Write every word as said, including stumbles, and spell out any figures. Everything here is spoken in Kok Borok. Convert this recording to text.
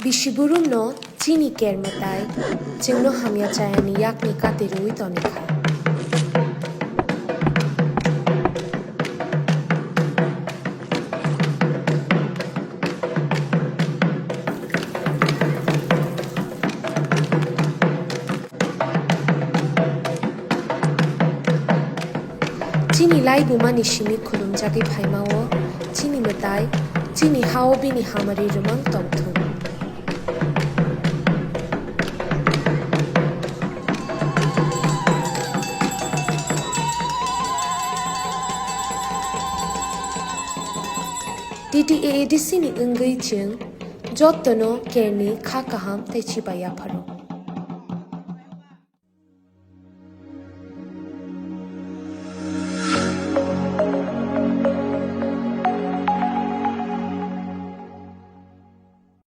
Risi burumno chini ker mwtai chwngno hamya chayani yakni kati rwui tonikha. Chini laibumani simi khulumjagwi phaimao chini mwtai, chini hao bini hamari rwmang tongthung. T T A A D C ni wngwi chwng jottono kerni kha kaham tei chibai yapharok.